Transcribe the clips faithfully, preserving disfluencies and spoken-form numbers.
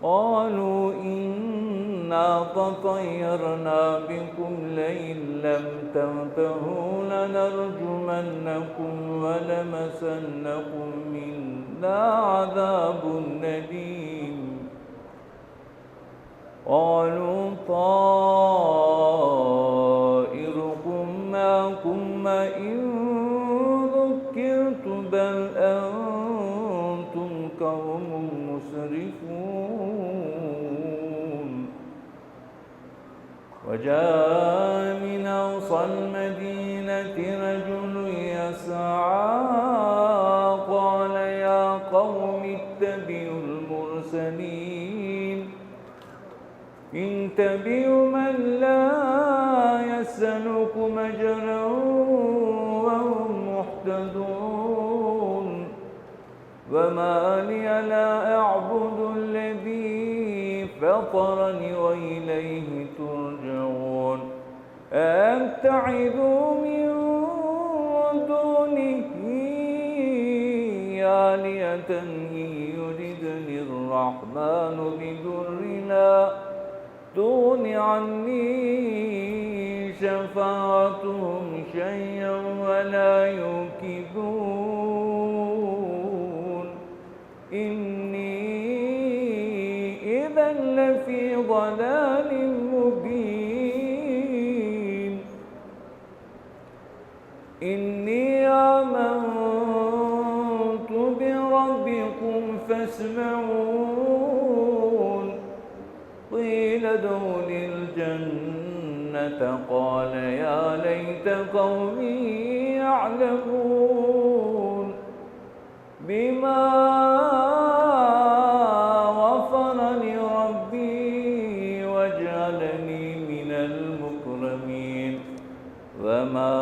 قالوا إنا تطيرنا بكم لئن لم تنتهوا لنرجمنكم ولمسنكم منا عذاب أليم. قالوا طائركم معكم أئن ذكرتم بل أنتم قوم مسرفون. وجاء من أقصى المدينة رجل يسعى قال يا قوم اتبعوا المرسلين. اتبعوا من لا يسألكم أجرا وهم مهتدون. وما لي لا أعبد الذي فطرني وإليه ترجعون. أأتخذ من دونه آلهة إن يردن الرحمن بضر لا تغن عني شفاعتهم شيئا ولا ينقذون. إني إذا لفي ضلال مبين. إني آمنت بربكم فاسمعون. قيل ادخل الجنة قال يا ليت قومي يعلمون. بما غفر لي ربي وجعلني من المكرمين. وما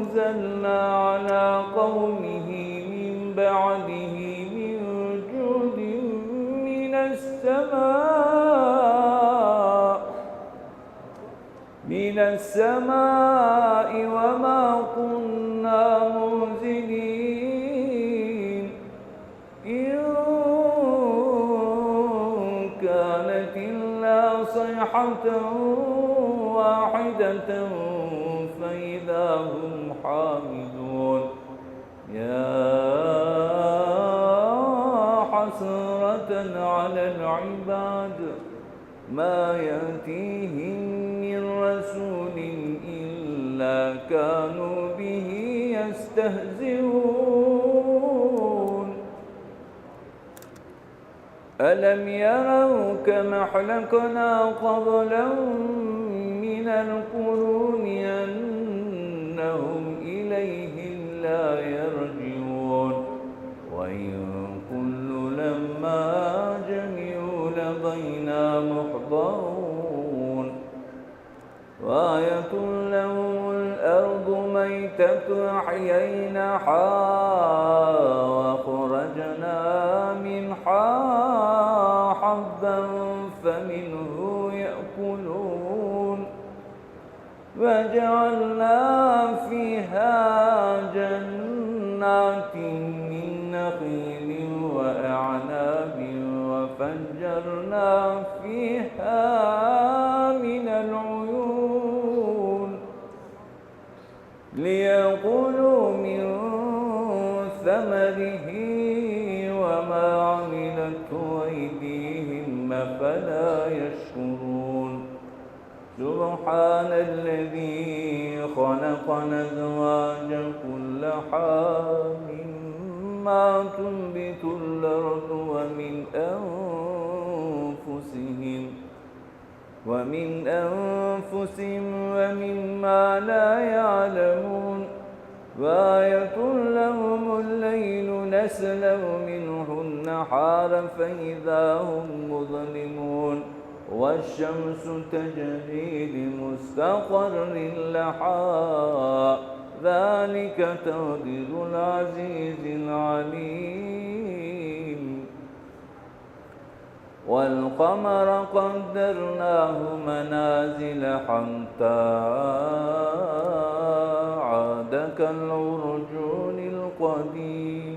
أنزلنا على قومه من بعده من جود من السماء من السماء وما كنا منزلين. إن كانت إلا صيحة واحدة فإذا هم خامدون. يا حسرة على العباد ما يأتيهم من رسول إلا كانوا به يستهزئون. ألم يروا كم أهلكنا قبلهم من القرون أنهم إليهم لا يرجعون. وإن كل لما جميع لدينا محضرون. وآية لهم الأرض ميتة أحييناها وأخرجنا منها حبا فمنه يأكلون. وجعلنا فيها جنات من نخيل وأعناب وفجرنا فيها من العيون ليأكلوا من ثمره وما عملته أيديهم أفلا يشكرون. سبحان الذي خلق الأزواج كلها مما تنبت الأرض ومن أنفسهم ومن أنفسهم ومما لا يعلمون. وآية لهم الليل نسلخ منه النهار فإذا هم مظلمون. والشمس تجري لمستقر لها. ذلك تقدير العزيز العليم. والقمر قدرناه منازل حتى عاد كالعرجون القديم.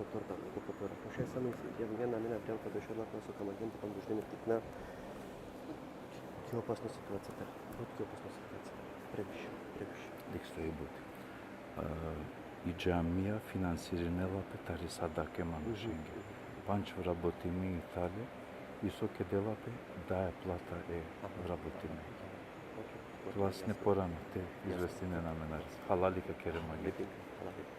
Kotor da, nego kotora. Pošto ja sam, ja, ja namena vrem kad došao na so kam agent, pa dužne me tikna ki opasno situacija, tak. But ki opasno situacija. Previše, previše. Dik stoji but. E, i džamija finansirinela pe tari sadake manušenge. Panč vrabotimi i tale, i so kedela pe, daja plata e vrabotimi. Okej. Okej, vas ne jasno. Porami te izvestinen amen aris. Halali ka kerem agi. Halali.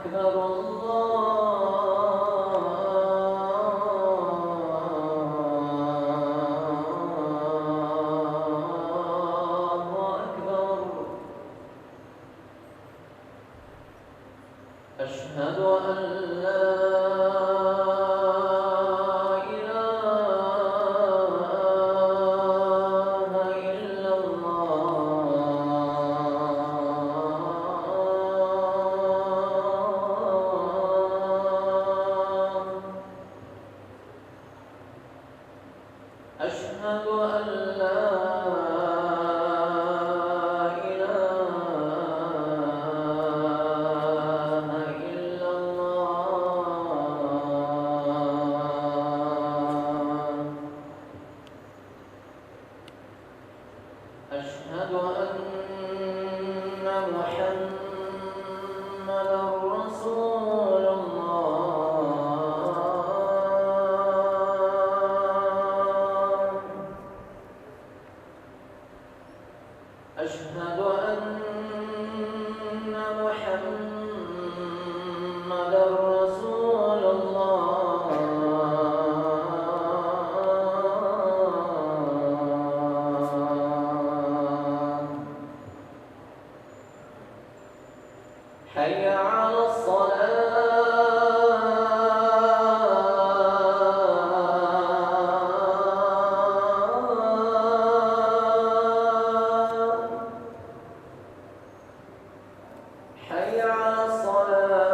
أكبر، الله أكبر. أشهد أن لا إله إلا الله. أشهد أن لا إله إلا الله. أشهد أن محمدا رسول الله. أشهد أن محمدا رسول الله. حي على الصلاة. حي على الصلاة.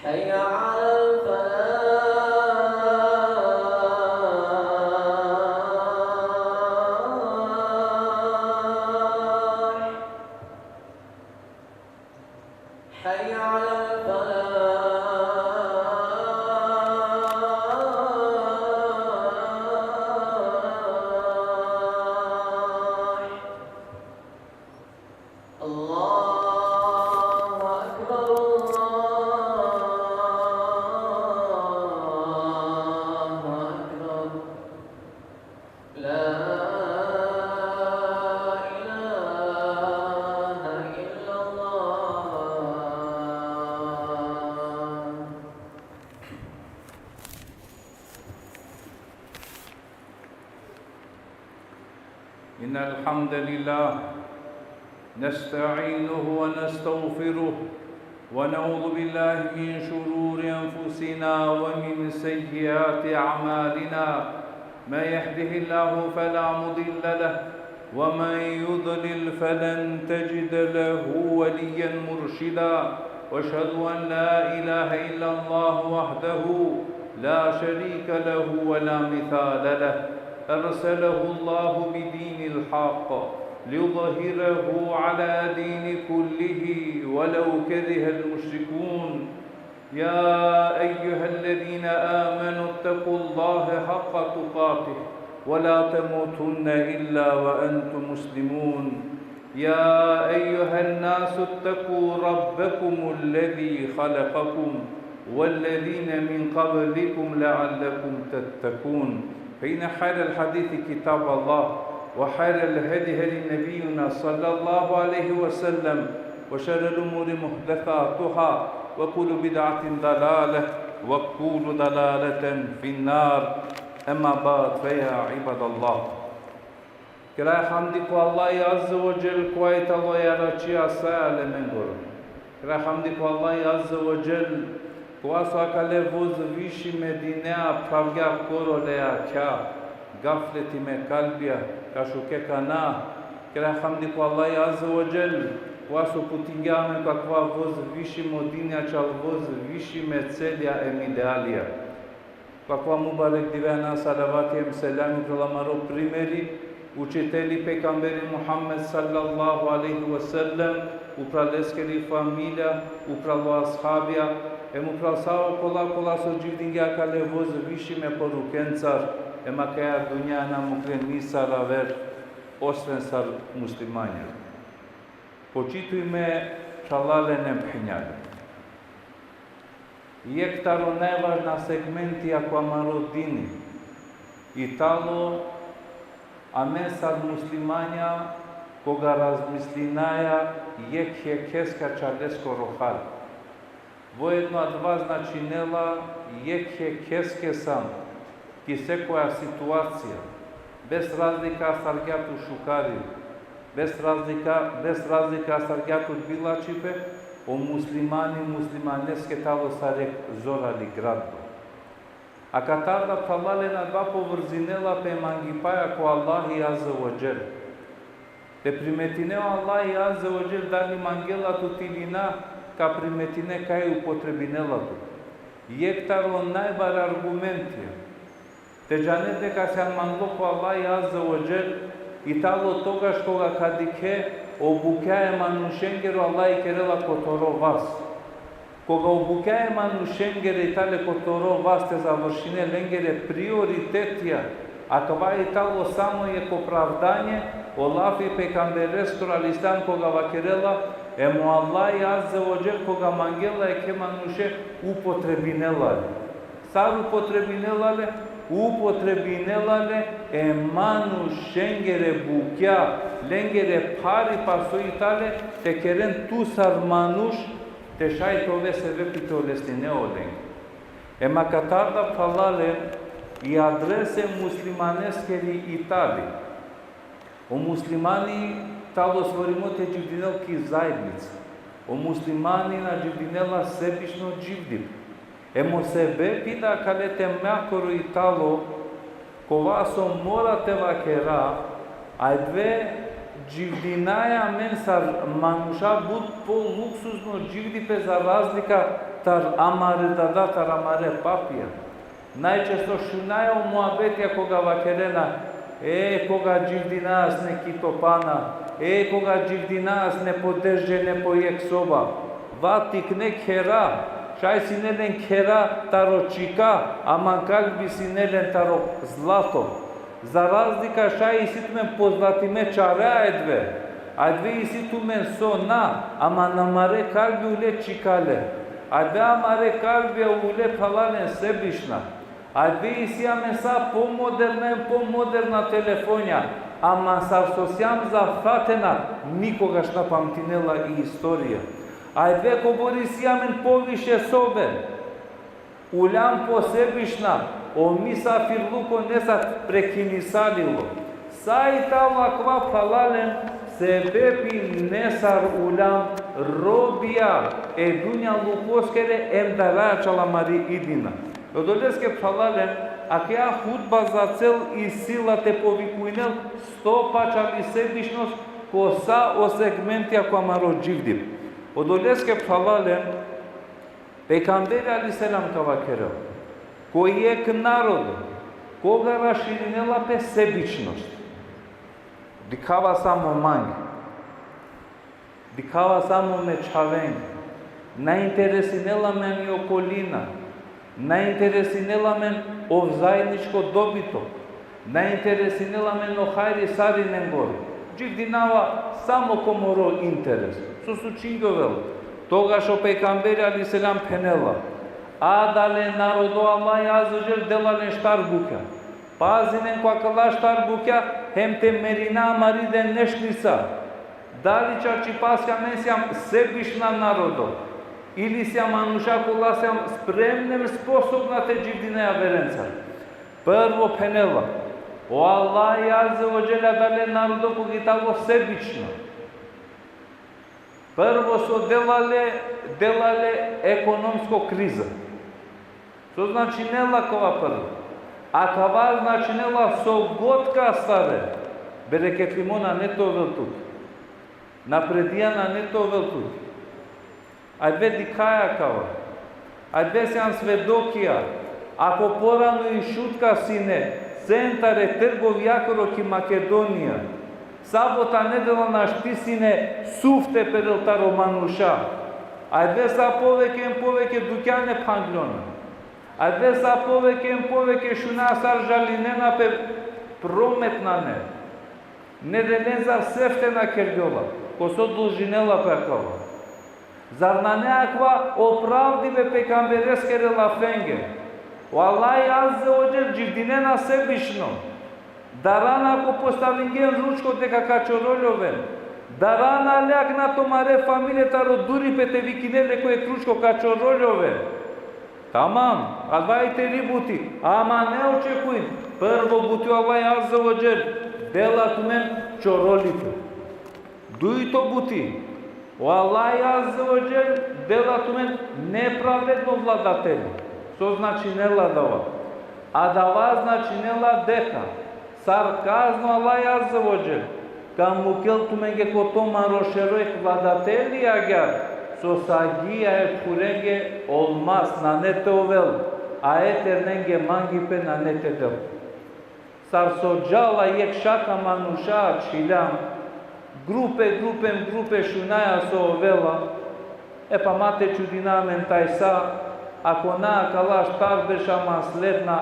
حي على الفلاح. حي على الفلاح. الله أكبر، الله أكبر. لا إله إلا الله. إن الحمد لله نستعينه ونستغفره، ونعوذ بالله من شرور أنفسنا ومن سيئات أعمالنا. من يهده الله فلا مضل له، ومن يضلل فلن تجد له وليا مرشدا. وأشهد أن لا إله إلا الله وحده لا شريك له ولا مثال له، أرسله الله بدين الحق ليظهره على دين كله ولو كره المشركون. يا أيها الذين آمنوا اتقوا الله حق تقاته ولا تموتن إلا وأنتم مسلمون. يا أيها الناس اتقوا ربكم الذي خلقكم والذين من قبلكم لعلكم تتقون. فإن خير الحديث كتاب الله، وخير الهدي هدي نبينا صلى الله عليه وسلم، وشر الأمور محدثاتها، وكل بدعة ضلالة، وكل ضلالة في النار. أما بعد، فيا عباد الله. Kera hamdi ko Allahi Azze ve Dželle, kova i tano jaračija sa alemengoro. Kera hamdi ko Allahi Azze ve Dželle, kova so akale vozvišime dinea phravgja korole jakha, gafletime kalbija, ka šuke kana. Kera hamdi ko Allahi Azze ve Dželle, kova so uputingja amen ko akava vozvišimo dinja, čal vozvišime celja em idealija. Ko akava mubarek dive na salavati em selami upral amaro primeri, učiteli pejgamberi Muhammed sallallahu alejhi ve sellem, upral leskeri familija, upral o ashabija, em upral sa okola kola so dživdingje akale vozvišime porukencar, em akaja dunja na mukle nisar aver osven sar muslimanja. Počitujme phralalen em phenjalen. Jekh taro najvažna segmentija ko amaro dini, I talo, amen sar muslimanja, koga razmislinaja jekh jekheske čaleskoro hal. Voedno adava značinela jekh jekheske sam, ki sekoja situacija, bez razlika sar gja tut šukari, bez razlika, bez razlika sar gja tut bilačhipe, o muslimani muslimaneske talo sar jekh zorali gradba. A katar da, phralalen, adava povrzinela pe mangipaja ko Allahi Azze ve Dželle. Te primetine o Allahi Azze ve Dželle dali mangela tut ili na, ka primetine kaj upotrebinela tut. Jekh taro najbare argumentija te džane deka sian manglo ko Allahi Azze ve Dželle, i talo togaš koga ka dikhe o bukja e manušengere, o Allahi kerela ko toro vas. Koga o bukja e manušengere i tale ko toro vas te završine lengere prioritetija, akava i talo samo jekh opravdanje, o lafi pejgambereskoro alejhi selam koga vakerela, em o Allahi Azze ve Dželle koga mangela jekhe manuše, upotrebinela le. Sar upotrebinela le? Upotrebinela le e manušengere bukja, lengere pharipa so i tale, te keren tu sar manuš, te šaj te ove sebepi te olesnine olen. Em akatar da, phralalen, i adrese muslimaneskeri i tali. O muslimani talo stvorimo te dživdinel ki zaednica. O muslimani na dživdinela sebično dživdipe. Em o sebepi da akale temjakoro i talo, kova so mora te vakera, ajde, dživdinaja amen sar manuša but poluksuzno dživdipe za razlika tar amare dada, tar amare papija. Najčesto šunaja o muabetija koga vakerena, e, koga dživdinaja sine ki topana, e, koga dživdinaja sine po deš džene po jekh soba. Va tikne khera, šaj sine len khera taro čhika, ama kalbi sine len taro zlato. Za razlika šaj isi tumen pozlatime čare ajde. Ajde isi tumen so na, ama amare kalbi ule čhikale. Ajde amare kalbi ule, phralalen, sebična. Ajde isi amen sa pomoderna em pomoderna telefonja, ama sar so siam zafatena, nikogaš na pamtinela i istorija. Ajde kobor isi amen poviše sobe, uljam posebična, o misafirluko nesar prekinisalilo. Sa i talo akava, phralalen, sebepi nesar uljam robija e dunjalukoskere em daraja čala amari idnina. Odoleske, phralalen, akaja hutba za cel isi la te povikujnel sto pačali sebičnost ko sa o segmentija ko amaro dživdipe. Odoleske, phralalen, pejgamberi alejhi selam ka vakerel, ko jekh narodo, koga raširinela pe sebičnost, dikhava samo mange, dikhava samo me čhavenge, na interesinela me ni okolina, na interesinela me ov zaedničko dobitok, na interesinela me o hajri sarinengoro. Dživdinava samo ko moro interes. So slučingjovela? Togaš o pejgamberi alejhi selam phenela: Adale narodo Allahi Azze ve Dželle dela len štar bukja. Pazinen ko akala štar bukja, hem te merina amari denešnica. Dali čačipaske amen siam sebična narodo, ili siam manuša kola siam spremna em sposobna te dživdina javerencar? Prvo phenela, o Allahi Azze ve Dželle adale narodo koga i talo sebična, prvo so dela le, dela le ekonomsko kriza. So značinela kova prvo? Akava značinela so god ka astare, bereketlimo nane te ovel tut. Napredija nane te ovel tut. Ajde dikhaja kava. Ajde sian svedokija. Ako porano i Šutka sine centar e trgovijakoro ki Makedonija, sabota nedela našti sine suv te perel taro manuša. Ajde sa poveke em poveke dukjane phangljona. Ajde sa poveke em poveke šuna sar žalinena pe, promet nane. Ne dele zar sefte na kergjola, ko so dolžinela pe akava. Zar nane akava opravdibe pejgambereskere lafenge? O Allahi Azze ve Dželle dživdinena sebično. Darana ko postavingen ručko deka ka čorol oven. Darana le akana tumare familije taro duripe te vikinen le ko jekh ručko ka čorol oven. Tamam, adava i teri buti, ama ne očekujin. Prvo buti o Allahi Azze ve Dželle dela tumen čorolipe. Dujto buti, o Allahi Azze ve Dželle dela tumen nepravedno vladateli. So značinela adava? Adava značinela deka sar kazna o Allahi Azze ve Dželle ka mukel tumenge ko to manušero jekh vladateli agjaar so sa agjaar e purenge olmaz, nane te ovel, a e ternenge mangipe nane te del. Sar so džala jekh šaka manuša, čhilja, grupe, grupe, grupe šunaja so ovela, e pa ma te čudina amen tajsa, ako na akala štar berša ma sledna,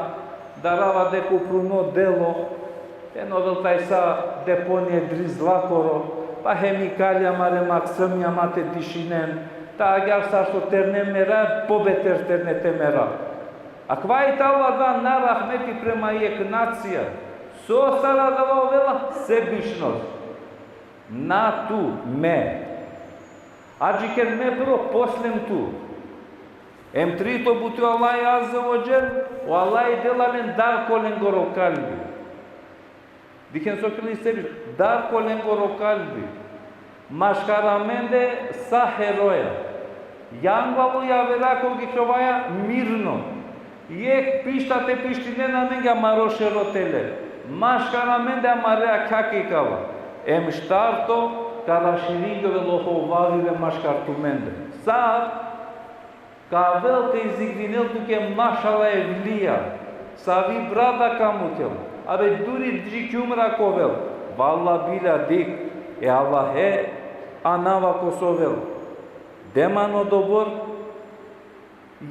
darava deka upruno delo, te na ovel tajsa deponija dri zlakoro, pa hemikalija amare maksumja ma te dišinen, ta agjaar sar so terne mera, pobeter terne te mera. Akava i tano adava narahmeti prema jekh nacija. So sar adava ovela? Sebičnost. Na tu, me. Adžiker me prvo, poslem tu. Em trito buti o Allahi Azze ve Dželle, o Allahi dela len dar ko lengoro kalbi. Dikhen so kerela i sebičnost, dar ko lengoro kalbi. Maškar amende sa heroja. Jangla o javera ko gitrovaja mirno. Jekh pišta te pištinen amenge amaro šero tele. Maškar amende amare akha ka ikala. Em štarto, ka raširingjol o hovaribe maškar tumende. Sar? Ka avel te izigrinel tuke mašala evlija, savi brada ka mukel, abe duri dži ki umra ka ovel, valla bila dikh, e Allahe anava ko so ovel. De man odobor,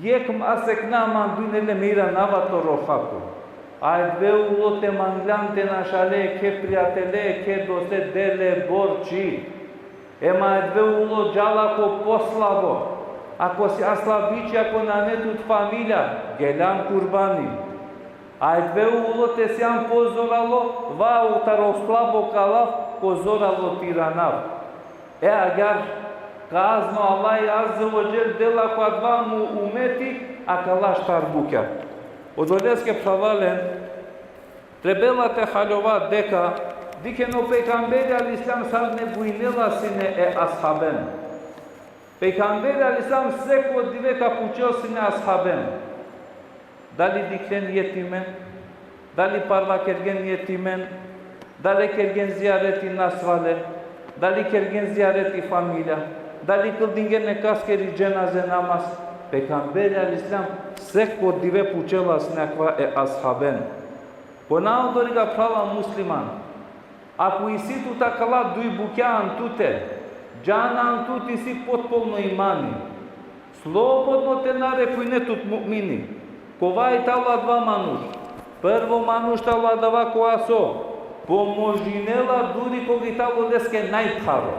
jekh masek na mandujnele, me iranava toro hako. Adive ulo te mangljan te našale e khe prijatele, e khe doste, de le borči. Em adive ulo džala ko poslabo. Ako si aslabiči, ako nane tut familija, geljan kurbani. Adive ulo te sian pozoralo, va u taro slabo ka alav, ko zoralo te iranav. E agjaar kazna o Allahi Azze ve Dželle dela ko adava mo umeti, akala štar bukja. Odoleske, phralalen, trebela te haljova deka, dikhen o pejgamberi alejhi selam sar negujnela sine e ashaben. Pejgamberi alejhi selam seko dive ka pučel sine ashaben. Dali dikhlen jetimen, dali parvakergjen jetimen, dali kergjen zijareti nasvale, dali kergjen zijareti familija, dali kildingjen nekaskeri dženaze namaz. Pejgamberi alejhi selam seko dive pučela sine akava e ashaben. Ko na odoriga, phrala musliman, ako isi tut akala duj bukja an tute, džan an tut isi potpolno imani. Slobodno te narekujne tut mu'mini. Kova i tano adava manuš? Prvo manuš tano adava kova so pomožinela duri koga i tano leske najtharo.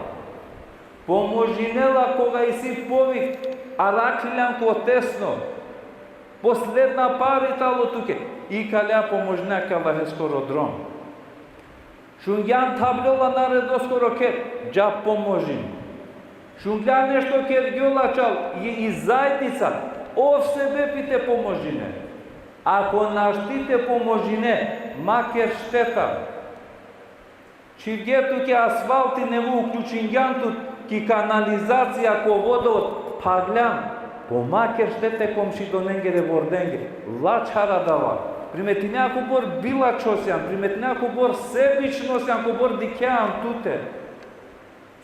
Pomožinela koga isi povik, arakhiljan ko tesno. Posledna para i tano tuke. Ikalea pomožinea ki Allaheskoro drom. Šungjan thabljola narodoskoro kher, dža pomožin. Šungjan nešto kergjola čal, i, i zaednica, ov sebepi te pomožine. Ako našti te pomožine, ma ker šteta. Čhivge tuke asfalti, nevo uključingjan tut ki kanalizacija, ko vodovod, phagljan, po ma ker štete komšidonengere, vordenge. Lačhar adava. Primetinea kobor bilačho sian, primetinea kobor sebično sian, kobor dikhea an tute.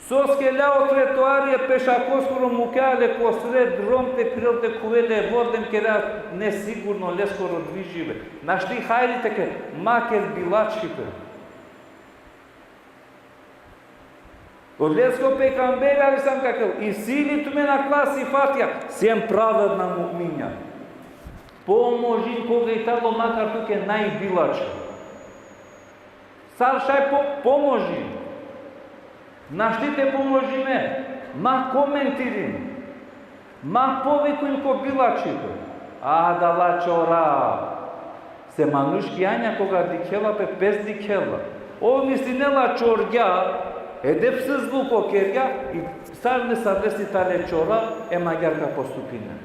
Soske lea o trotoari e pešakoskoro, mukea le ko sred drom te phirel te khuvel e vorde em kerea nesigurno leskoro dvižibe. Našti hajri te kere, ma ker bilačhipe. Odoleske o pejgamberi alejhi selam ka vakerel, isi li tumen akala sifatija, sien pravedna mu'minja. Pomožin koga i tano makar tuke najbilačho. Sar šaj po-, pomožin. Našti te pomožine, ma komentirin. Ma povikujn ko bilačhipe. Adala čora. Se manuš ki anja koga dikhela pe, pes dikhela. Ov mislinela čorgja, edepsizluko kergja, i sar ne sar lesi tane čora, em agjar ka postupinen.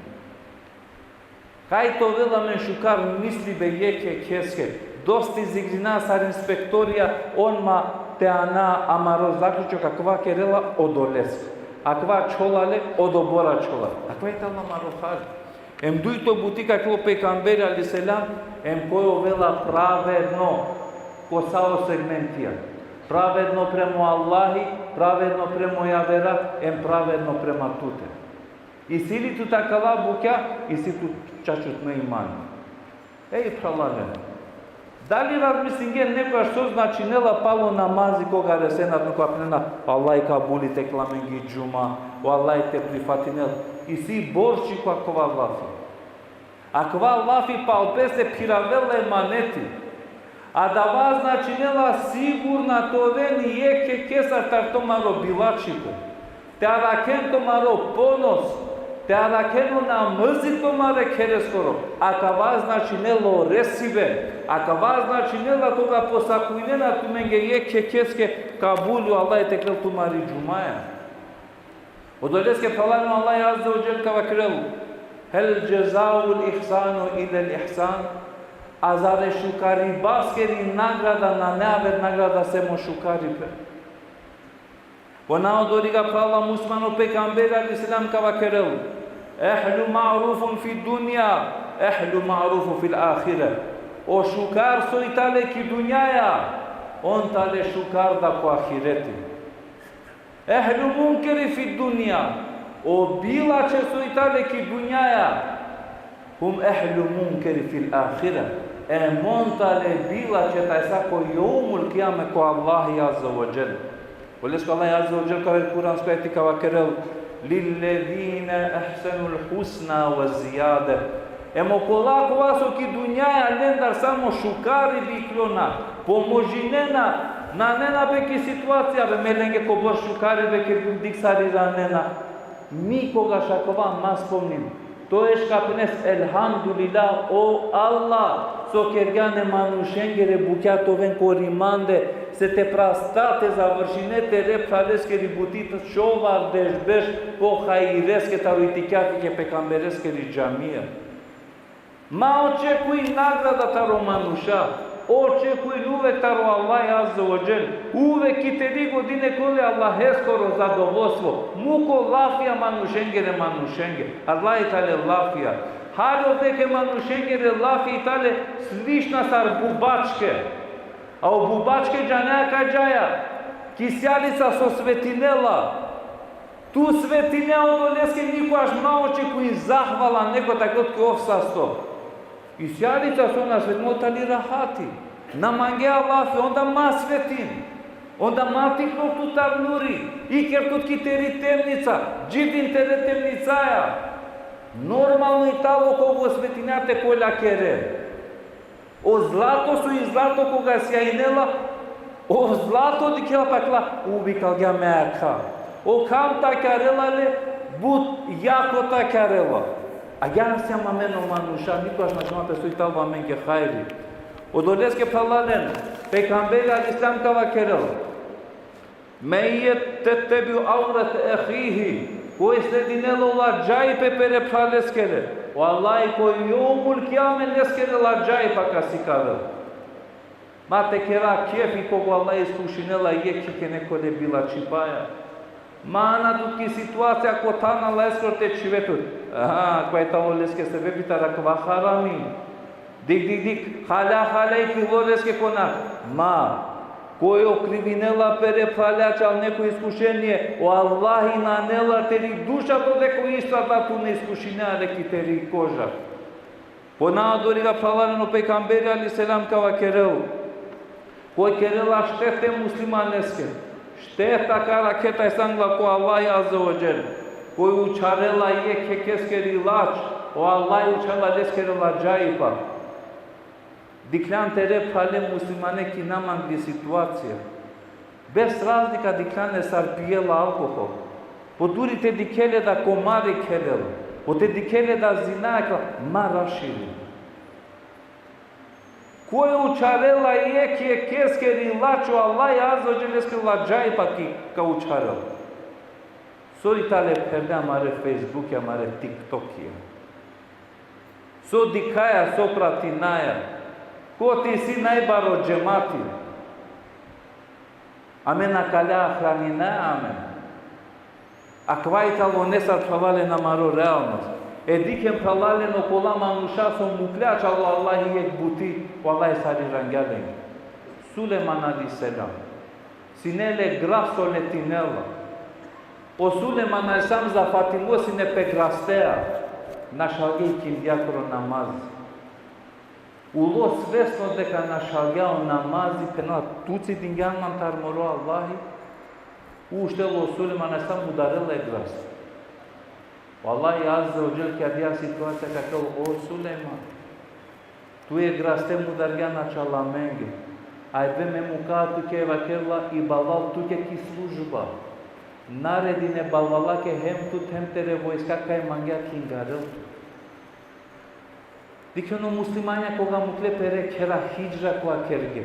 Kaj te ovel amen šukar mislibe jekh jekheske, dosta izigrina sar inspektorija, on ma te ana amaro zaključok, akava kerela odoleske. Akava čhola le, odobor ačhola. Akava i tano amaro hal. Em dujto buti kaj kerela o pejgamberi alejhi selam, em koj ovela pravedno, ko sa o segmentija. Pravedno premo Allahi, pravedno premo javera, em pravedno prema tute. Isi li tut akala bukja, isi tut čačutno iman. Ej, phralalen. Dali razmislinge nekogaš so značinela palo namazi koga resena, koga phenena, Allah kabuli te kla amenge džuma, o Allah te prifatinel. Isi borči ko akava lafi. Akava lafi pal peste phiravela emaneti. Adava značinela sigurna te oven jekh jekhesar tumaro bilačhipe. Te arakhen tumaro ponos, te arakhen o namrzi tumare khereskoro. Akava značinela o resibe, akava značinela koga posakujnena tumenge jekh jekheske kabuli o Allah te kral tumari džumaja. Odoleske phralalen, o Allah azze ve dželle ka vakerel: Hel džezaul ihsanu illa l ihsan? A zar e šukaribaskeri nagrada, nane aver nagrada sem o šukaripe? Ponadoriga phralalen, muslimano, pejgamberi alejhi selam ka vakerel: Ehlu ma'rufun fi dunja, ehlu ma'rufu fil ahire. O šukar soj tale ki dunjaja, on tale šukar da ko ahireti. Ehlu munkeri fi dunja, o bilačhe soj tale ki dunjaja, hum ehlu munkeri fil ahire. Em on tale bilačhe tajsa ko jevmul kijame ko Allahi azze ve dželle. Oleske Allah azze ve dželle ka vakerel kuransko ajeti, ka vakerel: Lillezine ehsenul husna ve zijade. Em okola kova so ki dunjaja lendar samo šukaribe iklona, pomožinena, nanena pe ki situacija, be, me lenge kobor šukaribe kergjum, dik sar iranena. Mi kogaš akava ma spomnin. To eš ka phenes: Elhamdulillah, o Allah, so kergjan e manušengere bukja te oven kori mande, se te prasta, te završine tere phraleskeri buti čovardeš berš po hajreske taro itikjafi ke pejgambereskeri džamija. Ma očekuj nagrada taro manuša, očekuj uvek taro Allah azze ve dželle, uvek ki teri godine ka ole Allaheskoro zadovoljstvo, muko lafija manušengere manušenge, Allah i tale lafija. Halo deke manušengere lafi i tale slična sar bubačke. A o bubačke džanea kaj džaja, ki sjalica so svetinela, tu svetinea, odoleske nikogaš ma očekuj zahvala neko, tako ki ov sasto. I sjalica so na svetinela, tani rahati. Na mangea lafi, onda ma svetin. Onda ma tikno tutar nuri, iker tut ki teri temnica, dživdin tere temnicaja. Normalno i talo kogo svetinea te koljakere. O zlato so i zlato koga sjajnela, o zlato dikhela pa kerela, uvi kalgja me akha. O kham takjarela le, but jako takjarela. Agjaar sijam amen o manuša, nikogaš na džanaja pe soj tano amenge hajri. Odoleske phralalen, pejgamberi alejhi selam ka vakerel: Men jettebbi avrete ehihi, koj sledinela o ladžaipe pere phraleskere, o Allah ko jevmul kijame leskere ladžaipa ka sikavel. Ma te kera kefi koga o Allah iskušinela jekhe nekole bilačhipaja. Ma ana tut ki situacija ko than Allaheskoro te čhive tut. Aha, koj tano leske sebepi taro akava harami. Dik, dik, dik, halja, halja, i filo leske ko nar. Ma, koj okrivinela pere phrale ačhal neko iskušenie, o Allah inanela teri duša dodeka o isto adala tut na iskušinea le ki teri koža. Ponadoriga phralalen, o pejgamberi alejhi selam ka vakerel: Koj kerela štete muslimaneske, šteta ka arakhe tajsa angla ko Allah azze ve dželle. Koj učharela jekhe jekheskeri lač, o Allah učharela leskere ladžaipa. Dikhljan tere phrale muslimane ki namangli situacija. Bez razlika dikhljan le sar pijela alkohol. Po duri te dikhe le da komari khelela. Kote dikhele da zina, ka ma raširi. Koj učharela jekh jekheskeri lačho, Allah azze ve dželle leske ladžajpa ki ka učharel. So i tale pherde amare Facebook-ja, amare TikTok-ja. So dikhaja, so pratinaja. Koti si najbaro džemati. Amen akale hraninaja amen. Akava i talo nesar, phralalen, amaro realnost. E dikhen, phralalen, okola manuša so mukle ačhalo Allahi jekh buti, o Allah sarirangja lenge. Sulejman alejhi selam. Sine le gras so letinela. O Sulejman alejhi selam zafatingo sine pe grastea. Našalge, ikindijako namazi. Ulo svesno deka našalgja o namazi, phenela: Tuci dingjan man tar moro Allahi? Uštela o Sulejman alejhi selam, mudarela e gras. O Allahi azze ve dželle ki adija situacija ka kerel: O Sulejman, tu e graste mudargjan ačhal amenge. Ajde me muka tuke, vakerela, i balval tuke ki služba. Naredine balvalake hem tut hem tere vojska kaj mangea, te ingarel tut. Dikhen, o muslimanja koga mukle pere khera, hidžra koga kerge,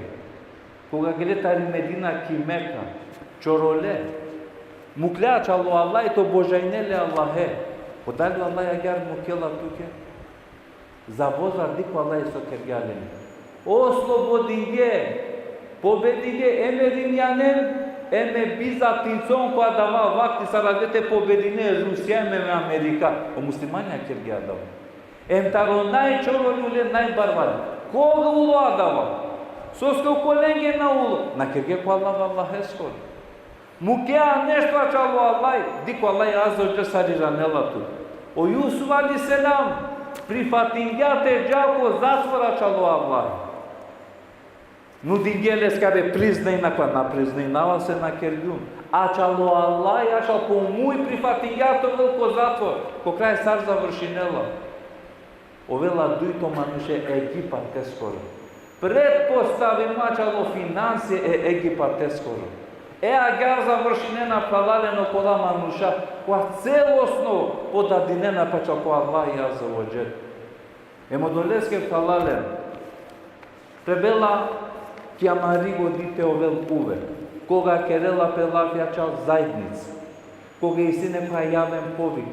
koga gele tari Medina ki Meka, čorole, mukle ačhalo Allahi te obožajne le Allahe. O dali o Allahi agjar mukela tuke? Za vozar dikh o Allahi so kergja lenge. Oslobodingje, pobedingje em e Rimjanen, em e Bizanticon, ko adava vakti sar avela te pobedine Rusija em e Amerika. O muslimanja kergje adava. Em taro najčoroli ule najbarvale. Koga ulo adava? Soske okolenge na ulo? Na kerge ko Allah, Allaheskoro. Mukea nešto ačhalo Allahi, dikh o Allahi azze ve dželle sar iranela tut. O Jusuf alejhi selam prifatingja te dža ko zatvor ačhalo Allahi. Nudingje leske, abe, priznajna, akava na priznajnava, se na kergjum. Ačhalo Allahi, ačhal po muj prifatingja te ovel ko zatvor, ko kraj sar završinela? Ovela dujto manuše Egipateskoro. Pretpostavimo ačhalo finansije e Egipateskoro. E agjar završinena, phralalen, okola manuša, kova celosno podadinena pe ačhal ko Allahi azze ve dželle. Em odoleske, phralalen, trebela ki amari godi te ovel uvek, koga kerela pe lafi ačhal zaednice, koga isi nekoj javen povik,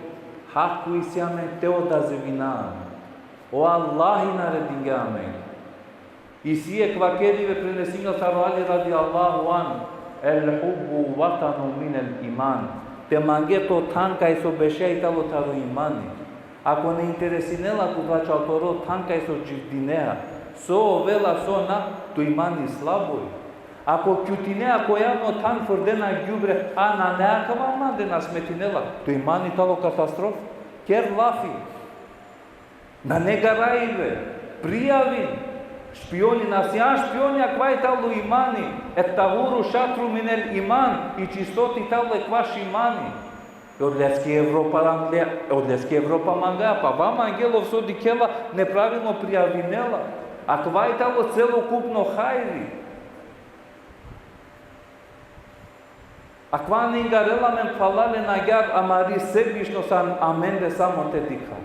hako isi amen te odazivina amen. O Allahi naredingja amen. Isi jekh vakeribe, prenesingja taro Ali radijallahu anhu: El hubbu vatanun minel iman. Te mange to than kaj so bešea, i talo taro imani. Ako na interesinela tut ačhal toro than kaj so dživdinea, so ovela, so na, to imani slabo i. Ako kjutinea ko javno than, frdena đubre, a nane akava mande na smetinela, to imani talo katastrofa. Ker lafi. Nane garaibe, prijavin. Špioni, na sian špioni, akava i talo imani. Et tahuru šatrun minel iman, i čistoti talo ekvaš imani. Odoleske Evropa mangle, odoleske Evropa mangaja, pa va mangela, ov so dikhela nepravilno prijavinela. Akava i talo celokupno hajri. Akava na ingarela amen, phralalen, agjar amari sebičnost, amende samo te dikha.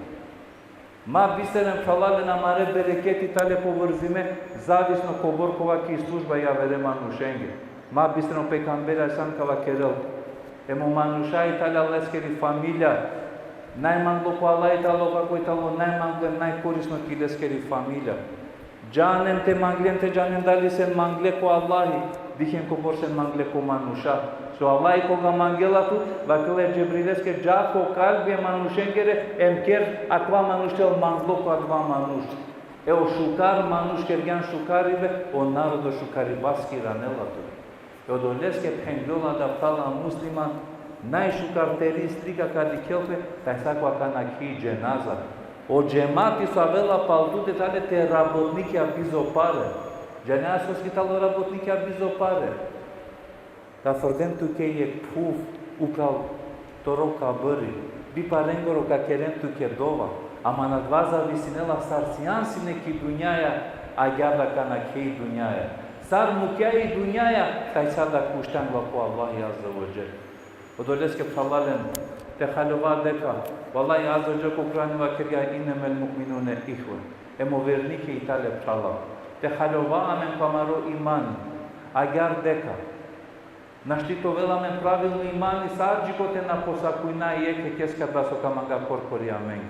Ma bisteren, phralalen, amare bereketi tale povrzime, zavisno kobor kova ki služba javere manušenge. Ma bisteren, o pejgamberi alejhi selam ka vakerel: Em o manuša i tale leskeri familija, najmanglo ko Allah i talo, kako i talo najmanglo, najkorisno ki leskeri familija. Džanen te manglen, te džanen dali sen mangle ko Allahi, dikhen kobor sen mangle ko manuša. So Allahi koga mangela tut, vakela e Džebrileske: Dža ko kalbi e manušengere, em ker akava manuš te ovel manglo ko adava manuš. E o šukar manuš kergjan šukaribe, o narodo šukaribaski iranela tut. E odoleske phengjol adava, phrala musliman, najšukar teri slika ka dikhel pe, tajsa kova ka nakhel dženaza. O džemati so avela pal tute tale te rabotnikija bizo pare. Džanea soske talo rabotnikija bizo pare? Ka frden tuke jekh phuv upral toro kabri, bi parengoro ka keren tuke dova, ama na adava zavisinela sar sian sine ki dunjaja, agjaar da ka nakhel i dunjaja. Sar mukea i dunjaja, tajsa da ka ušti angla ko Allahi azze ve dželle. Odoleske, phralalen, Te haljova deka, o Allahi Azze ve Dželle ko Kur'ani vakergja: "Innemel mu'minune ihve." Em o vernike i tale phrala. Te haljova amen ko amaro iman, agjaar deka našti te ovel amen pravilno imani, sa dži kote na posakujna jekh jekheske adava so ka manga korkori amenge.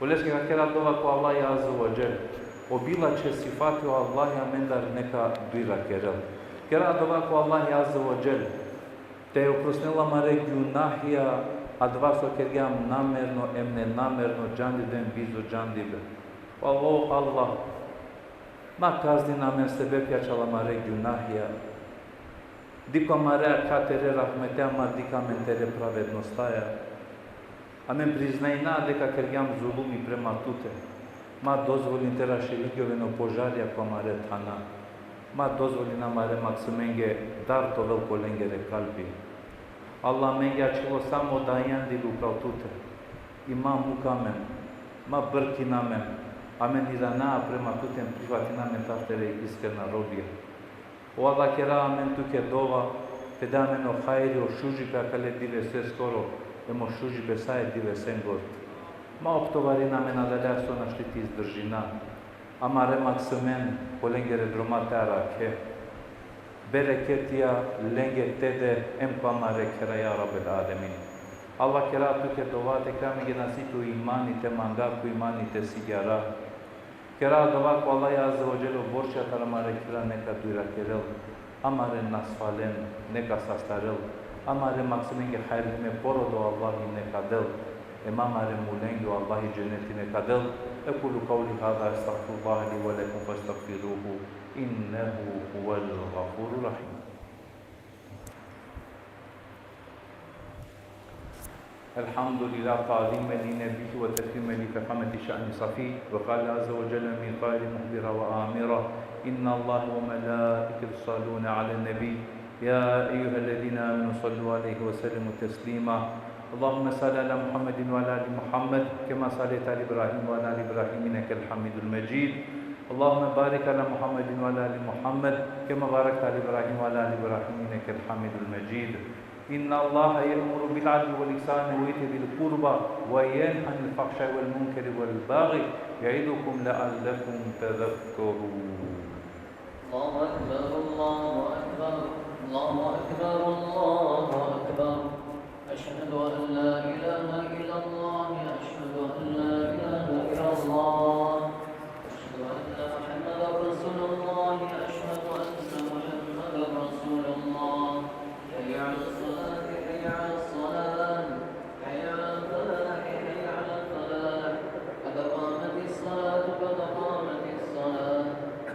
Oleske ka kera dova ko Allahi Azze ve Dželle, o bilačhe sifati o Allahi amendar neka dujra kerel. Kera dova ko Allahi Azze ve Dželle te oprostinel amare gjunahija, adava so kergjam namerno em nenamerno, džandibe em bizo džandibe. O Allah, Allah, ma kaznin amen sebepja čal amare gjunahija. Dikh amare akha tere rahmeteja, ma dikh amen tere pravednostaja. Amen priznajna deka kergjam zulumi prema tute. Ma dozvolin te raširingjovin o požarja ko amare thana. Ma dozvolin amare maksimenge dar te ovel ko lengere kalbi. Allah, amenge ačhilo samo dajandil upral tute. I ma muk amen, ma brkin amen, amen irana prema tute, prihvatin amen taro tere iskrena robija. O Allah, kera amen tuke dova te de amen o hajri, o šužipe akale diveseskoro, em o šužipe sa e divesengoro. Ma optovarin amen adalea so našti te izdržina. Amare maksimen ko lengere droma te arakhe. Bereketija lenge te de em ko amare khera, ja Rabbel alemin. Allah, kera tuke dova te kera amenge nasipi o imani te manga, ko imani te sigjara. Kera dova ko Allahi Azze ve Dželle o borčija taro amare khera neka dujra kerel, amare nasvalen neka sastarel, amare maksimenge hajrime porodo Allahi neka del, em amare mulenge o Allahi dženeti neka del. أقول قولي هذا، أستغفر الله لي ولكم فاستغفروه، إنه هو الغفور الرحيم. الحمد لله تعظيما لنبيه وتكريما لفخامة شأن صفيه. وقال عز وجل من قائل مخبرا وآمرا: إن الله وملائكته يصلون على النبي، يا أيها الذين آمنوا صلوا عليه وسلموا تسليما. اللهم صل على محمد وعلى آل محمد كما صليت على إبراهيم وعلى آل إبراهيم إنك حميد مجيد. اللهم بارك على محمد وعلى آل محمد كما باركت على إبراهيم وعلى آل إبراهيم إنك حميد مجيد. إن الله يأمر بالعدل والإحسان وإيتاء ذي القربى وينهى عن الفحشاء والمنكر والبغي يعظكم لعلكم تذكرون. الله أكبر، الله أكبر، الله أكبر، الله أكبر. أشهد أن لا إله إلا الله، أشهد أن لا إله إلا الله. أشهد أن محمدا رسول الله، أشهد أن محمدا رسول الله. حي على الصلاة، حي على الصلاة، حي على الفلاح، حي على الفلاح. قد قامت الصلاة، قد قامت الصلاة.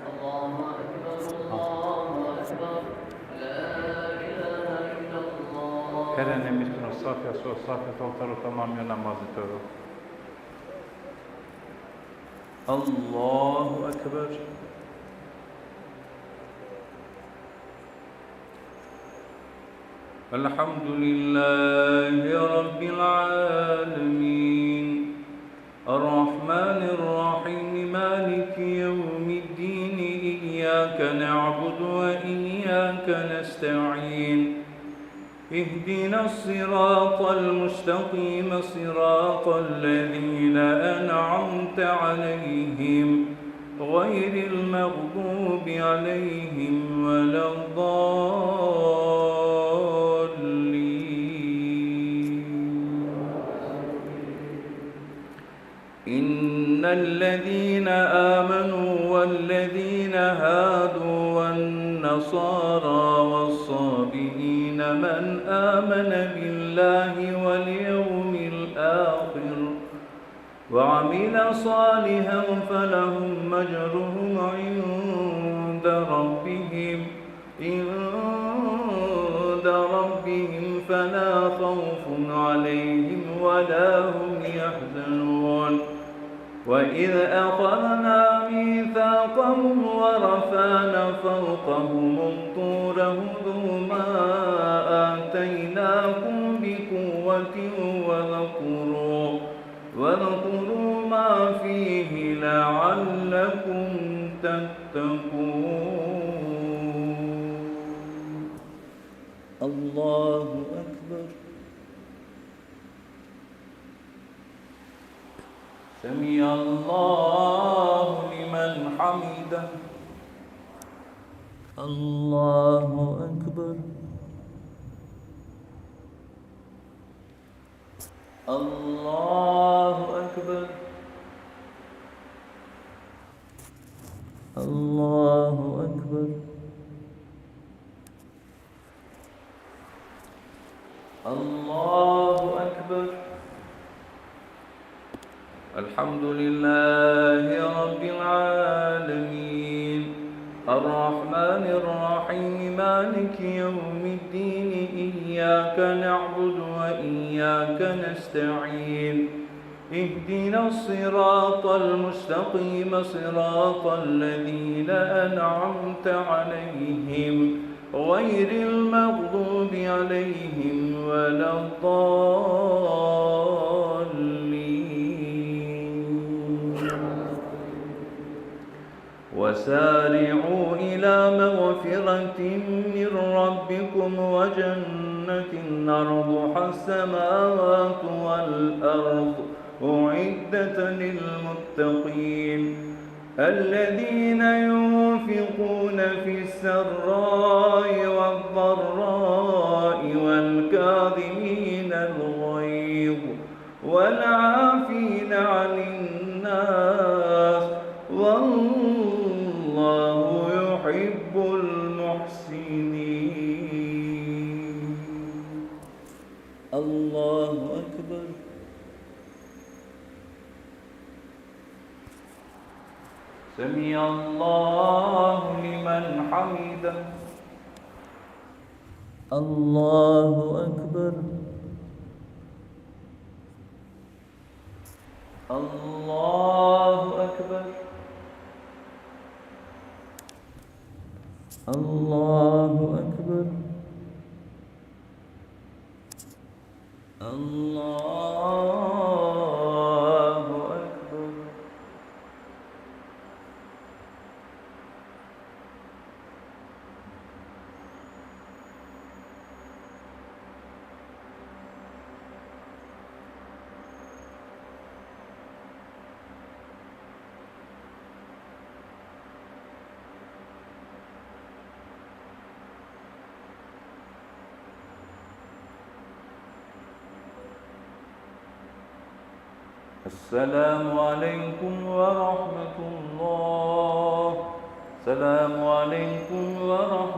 الله أكبر، الله أكبر. لا إله إلا الله. Keren e miskino safja, so safja te ol taro tamami o namazi toro. Allahu Ekber. الحمد لله رب العالمين. الرحمن الرحيم. مالك يوم الدين. إياك نعبد وإياك نستعين. اهدنا الصراط المستقيم، صراط الذين أنعمت عليهم، غير المغضوب عليهم ولا الضالين. إن الذين آمنوا والذين هادوا والنصارى والصابئين من آمن بالله واليوم الآخر وعمل صالحا فلهم أجرهم عند ربهم، عند ربهم فلا خوف عليهم ولا هم يحزنون. وإذ أخذنا ميثاقهم ورفعنا فوقهم الطور خذوا ما آتيناكم بقوة واذكروا، واذكروا ما فيه لعلكم تتقون. الله أكبر. سمع الله لمن حمده. الله أكبر. الله أكبر. الله أكبر. الله أكبر. الحمد لله رب العالمين. الرحمن الرحيم. مالك يوم الدين. إياك نعبد وإياك نستعين. اهدنا الصراط المستقيم، صراط الذين أنعمت عليهم، غير المغضوب عليهم ولا الضالين. وسارعوا إلى مغفرة من ربكم وجنة عرضها السماوات والأرض أعدت للمتقين، الذين ينفقون في السراء والضراء والكاظمين الغيظ والعافين عن الناس، والله يحب المحسنين. الله أكبر. سمع الله لمن حمده. الله أكبر. الله أكبر. الله أكبر. الله أكبر. السلام عليكم ورحمة الله. السلام عليكم ورحمة